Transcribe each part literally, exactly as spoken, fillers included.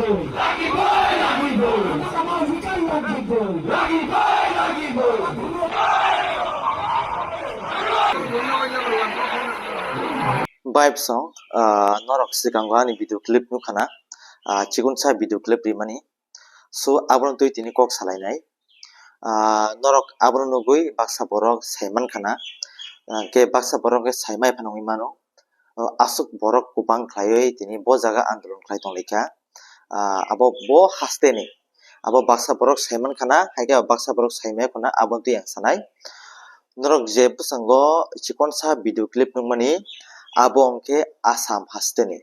Vibe song, ah, norok swkango ani video clip nukha na, ah, chikonsa video clip rimani. So, abono twi tini kok salainai. Ah, norok abono nugwi baksa borok saimankha na, ah, khe baksa borok khe saimai phano wngwi mano. Ah, aswk borok kwbang khlaiwi tini bo jaga andolon khlai tonglaikha. Ah, abo bo hasteni, abo baksa borok saimankha na, haikhe baksa borok saimaya khuna, abono twi ang sanai. Norok je bwskango chikonsa video clip nukmani, abo hwnkhe Assam hasteni.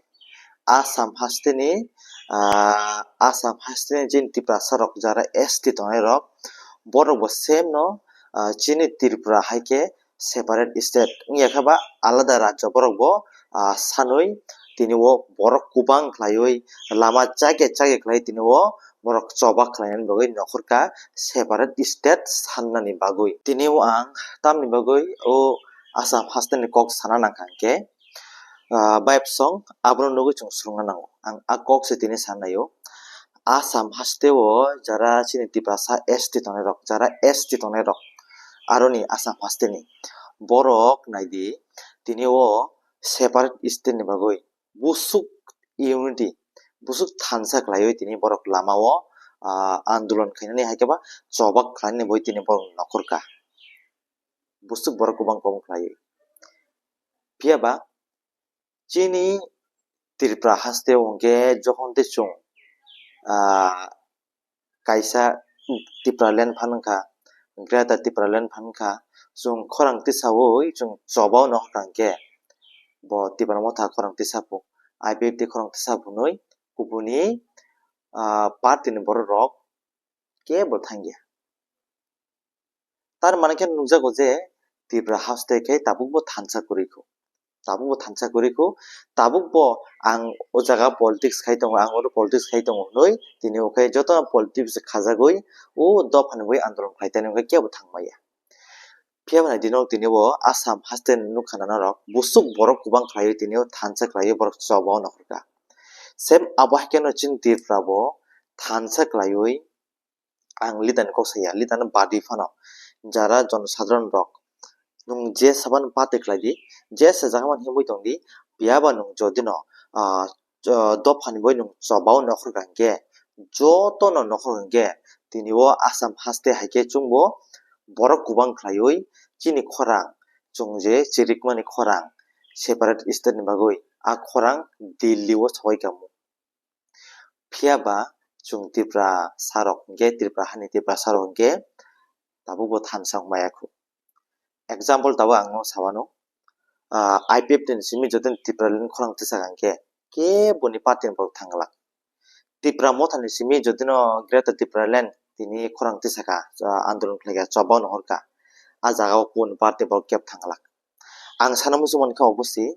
Assam hasteni, ah, Assam hasteni jin Tiprasa rok jara S T tongnai rok, borok bo same no, ah, chini Tripura hai khe separate state wngya khe ba alada rajyo borok bo, ah, sanwi tini o borok kwbang khlaiwi lama chakhe chakhe khlai tini o borok choba khlainani bagwi nokhorkha separate state sannani bagwi. Tini o ang tamni bagwi o Assam hasteni kok sana nangkha hwnkhe, ah, vibe song abono nugwi chwng swrwngna nango. Ang a kok se tini sanai o. Assam haste o jara chini Tiprasa S T tongnai rok, jara S T tongnai rok, aroni Assam hasteni borok naidi tini o separate state ni bagwi busuk unity, busuk thansa khlaiwi tini borok lama o, ah, andolon khainani hai khe ba chobak khlainani bagwi tini borok nokhorkha. Busuk borok kwbang kwbang khlaiwi. Phiya ba chini Tripura haste o hwnkhe jokhon tei chwng, ah, kaisa Tipraland phan wngkha, Greater Tipraland phan wngkha, chwng khorang tisaui chwng chobao nokhorkha hwnkhe bo Tipra Motha khorang tisaphuru, I P F T khorang tisaphuru hwnwi kubuni, ah, party ni borok rok kebo thangya. Tar mane khe nukjago je Tripura haste khe tabukbo thansa kwrwi kho. Tabukbo thansa kwrwi kho, tabukbo ang o jaga politics khai tongo, ang oro politics khai tongo hwnwi tini o khe joto politics khajagwi o dophani bagwi andolon khlai tani hwnkhe kebo thang maya. Phiya bai dino tini o Assam haste nukha na norok busuk borok kwbang khlaiwi tini o thansa khlaiwi borok chobao nokhorkha. Same abo hai kheno chini Tripura bo thansa khlaiwi ang leader ni kok saya, leader ni badi phano jara jonosadharon rok nwng je sabani party khlai di, je sajak mani himwi tong di, phiya ba nwng jodi no, ah, jo-, dophani bai nwng chobao nokhorkha hwnkhe, joto no nokhorkha hwnkhe, tini o Assam haste hai khe chwngbo borok kwbang khlaiwi chini khorang, chwng je chirikmani khorang separate state ni bagwi, a khorang Delhi o sawai kamo. Phiya ba chwng Tiprasa rok hwnkhe, Tripura hani Tiprasa rok hwnkhe tabukbo thansa wng maya kho. Example tabuk ang no sawano, ah, I P F T ni simi jodi no Tipraland khorang tisakha hwnkhe keboni party ni borok thang glak. Tipra Motha ni simi jodi no Greater Tipraland tini khorang tisakha, ah, andolon khlaikha, chobao nokhorkha, a jaga o kubun party borok kebo thang glak. Ang sana muchung mankha obosi,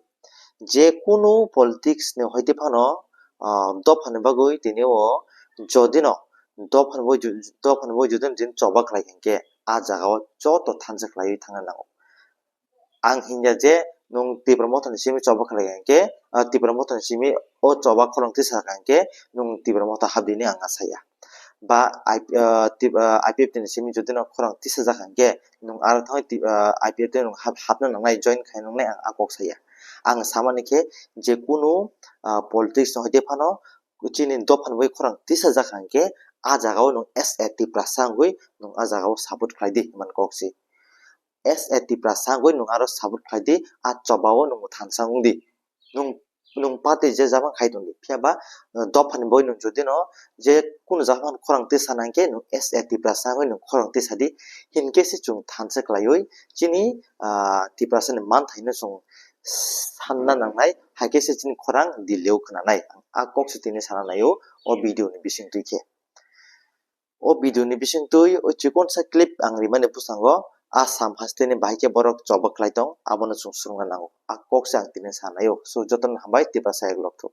je kunu politics ni hoite phano, ah, dophani bagwi tini o jodi no dophani bagwi ju-, dophani bagwi jodi no jodi choba khlai kha hwnkhe, a jaga o joto thansa khlaiwi thangna nango. Ang hinya je nwng Tipra Motha ni simi choba khlai kha hwnkhe, ah, Tipra Motha ni simi o choba khorang tisakha hwnkhe nwng Tipra Motha habdi hinwi ang asaya. Ba I P, ah, Tip-, ah, I P F T ni simi jodi no khorang tisajak hwnkhe nwng aro thangwi Tip-, ah, I P F T nwng hap-, hapna nangnai, join khaina nangnai, ang a kok saya. Ang samani khe je kunu, ah, politics no hoite phano chini dophani bagwi khorang tisajak hwnkhe a jaga o nwng as a Tiprasa wngwi nwng a jaga o support khlai di hinmani kok se. As a Tiprasa wngwi nwng aro support khlai di, a choba o nwng bo thansa wng di. Nwng, nwng party je jama khai tong di. Phiya ba, uh, dophani bagwi nwng jodi no je kunu jaga phano khorang tisa nang khe nwng as a Tiprasa wngwi nwng khorang tisa di. Hinkhe se chwng thansa khlaiwi chini, ah, Tiprasa ni manthai no chwng sanna nangnai, hai khe se chini khorang Delhi o khwnanai. A kok se tini sana nai o, o video ni bising twi khe. O video ni bising twi o chikonsa clip ang rimani bwskango Assam haste ni bahai khe borok choba khlai tong, abono chwng swrwngna nango. A kok se ang tini sana nai o. So, jotono hambai, Tiprasa yaklok thung.